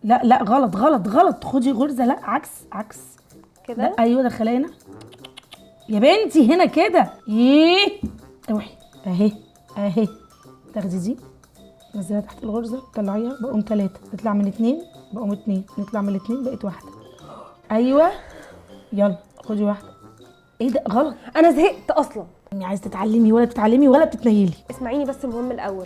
لا لا، غلط غلط غلط، خدي غرزه، لا عكس عكس كده. لا ايوه، دخليها هنا يا بنتي، هنا كده. ايه، اوحي، اهي اهي. تاخدي دي نزلها تحت الغرزه، طلعيها، بقوم 3، نطلع من 2 بقوم 2، نطلع من 2 بقت 1. ايوه يلا خدي واحدة. ايه ده غلط. انا زهقت اصلا. يعني عايزه تتعلمي ولا بتتعلمي ولا بتتنيلي؟ اسمعيني بس، المهم الاول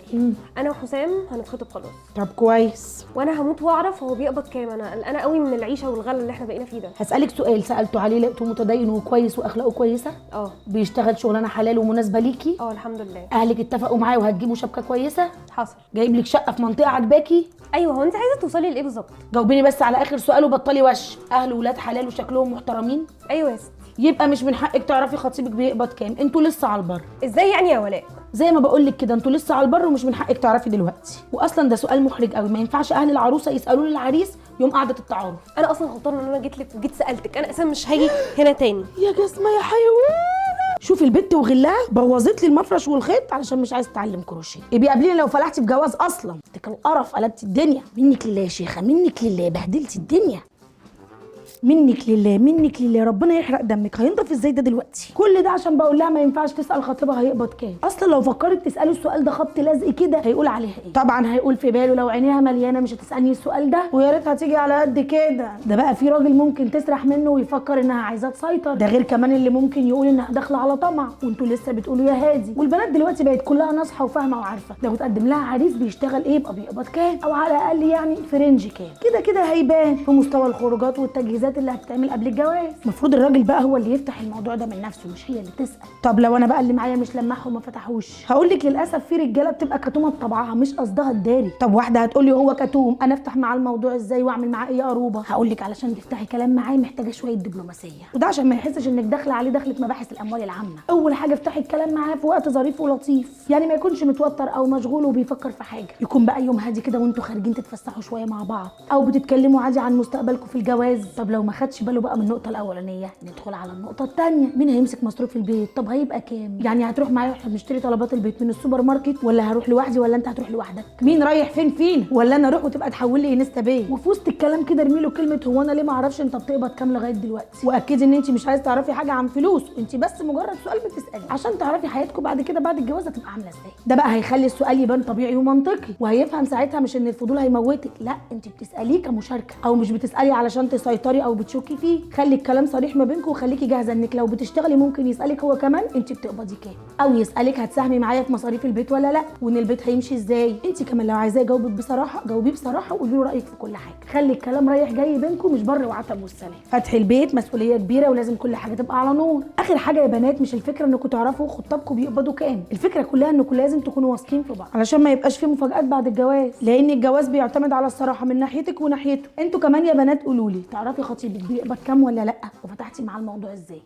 انا وحسام هنتخطب خلاص. طب كويس. وانا هموت واعرف هو بيقبض كام، انا قلقانة قوي من العيشة والغلا اللي احنا بقينا فيه ده. هسألك سؤال سألته عليه لقيته متدين وكويس واخلاقه كويسة. اه. بيشتغل شغلانة حلال ومناسبة ليكي؟ اه الحمد لله. اهلك اتفقوا معاه وهتجيبوا شبكة كويسة؟ حصل. جايب لك شقه في منطقة عجباكي؟ ايوه. هو انت عايزه توصلي لايه بالظبط؟ جاوبيني بس على اخر سؤال وبطلي وش. اهل ولاد حلال وشكلهم محترمين؟ ايوه يا ستي. يبقى مش من حقك تعرفي خطيبك بيقبض كام، انتوا لسه على البر. ازاي يعني يا ولاء؟ زي ما بقول لك كده، انتوا لسه على البر ومش من حقك تعرفي دلوقتي. واصلا ده سؤال محرج قوي، ما ينفعش اهل العروسة يسالوه للعريس يوم قعدة التعارف. انا اصلا غلطانة ان انا جيت لك وجيت سالتك، انا اساسا مش هاجي هنا تاني. يا جسمه يا حيوان، شوفي البت وغلها، بوظت لي المفرش والخيط علشان مش عايزه تتعلم كروشيه. ابقي قابليني لو فلحتي في جواز اصلا. ده كان قرف، قلبتي الدنيا. منك لله يا شيخه، منك لله، بهدلتي الدنيا. منك لله، منك لله، ربنا يحرق دمك. هينضف ازاي ده دلوقتي؟ كل ده عشان بقول لها ما ينفعش تسال خطيبها هيقبض كام. اصلا لو فكرت تساله السؤال ده خبط لزق كده هيقول عليها ايه؟ طبعا هيقول في باله لو عينيها مليانة مش هتسالني السؤال ده، ويا ريتها تيجي على قد كده. ده بقى في راجل ممكن تسرح منه ويفكر انها عايزاه تسيطر، ده غير كمان اللي ممكن يقول انها داخله على طمع، وانتوا لسه بتقولوا يا هادي. والبنات دلوقتي بقت كلها ناصحه وفاهمه وعارفه لو تقدم لها عريس بيشتغل ايه يبقى بيقبض كام، او على الاقل يعني في range كام. كده كده هيبان في مستوى الخروجات والتجهيزات اللي هتتعمل قبل الجواز. المفروض الراجل بقى هو اللي يفتح الموضوع ده من نفسه، مش هي اللي تسال. طب لو انا بقى اللي معايا مش لماح وما فتحوش؟ هقول لك للاسف في رجاله بتبقى كتومه بطبعها، مش قصدها تداري. طب واحدة هتقولي هو كتوم، انا افتح معاه الموضوع ازاي واعمل معاه ايه يا قروبه؟ هقول لك علشان تفتحي كلام معاه محتاجه شوية دبلوماسية، وده عشان ما يحسش انك داخله عليه دخله مباحث الاموال العامة. اول حاجة افتحي الكلام معاه في وقت ظريف ولطيف، يعني ما يكونش متوتر او مشغول وبيفكر في حاجة، يكون بقى يوم هادي كده وانتوا خارجين تتفسحوا شوية مع بعض، او بتتكلموا عادي عن مستقبلكم في الجواز. طب لو ما خدش باله بقى من النقطة الاولانية، ندخل على النقطة الثانية. مين هيمسك مصروف البيت؟ طب هيبقى كام؟ يعني هتروح معايا واحنا بنشتري طلبات البيت من السوبر ماركت، ولا هروح لوحدي، ولا انت هتروح لوحدك؟ مين رايح فين فينا؟ ولا انا اروح وتبقى تحول لي InstaPay؟ وفي وسط الكلام كده ارمي له كلمة هو انا ليه ما اعرفش انت بتقبض كام لغاية دلوقتي؟ واكدي ان انت مش عايزه تعرفي حاجة عن فلوس، انت بس مجرد سؤال بتسالي عشان تعرفي حياتكم بعد كده بعد الجواز هتبقى عامله ازاي. ده بقى هيخلي السؤال يبان طبيعي ومنطقي، وهيفهم ساعتها مش ان الفضول هيموتك، لا انت بتساليه كمشاركه، او مش بتسالي علشان تسيطري او بتشكي فيه. خلي الكلام صريح ما بينكم، وخليكي جاهزة انك لو بتشتغلي ممكن يسالك هو كمان انت بتقبضي كام، او يسالك هتساهمي معايا في مصاريف البيت ولا لا، وان البيت هيمشي ازاي. انت كمان لو عايزاه يجاوبك بصراحة جاوبيه بصراحة وقولي له رايك في كل حاجة. خلي الكلام رايح جاي بينكم، مش بر وعتب والسلام. فتح البيت مسؤولية كبيرة ولازم كل حاجة تبقى على نور. اخر حاجة يا بنات، مش الفكرة انكم تعرفوا خطابكم بيقبضوا كام، الفكرة كلها انكم لازم تكونوا واثقين في بعض علشان ما يبقاش في مفاجآت بعد الجواز، لان الجواز بيعتمد على الصراحة من ناحيتك وناحيته. انتوا كمان يا بنات قولوا لي، تعرفي خطيبك بيقبض كام ولا لا، وفتحتي معاه الموضوع ازاي؟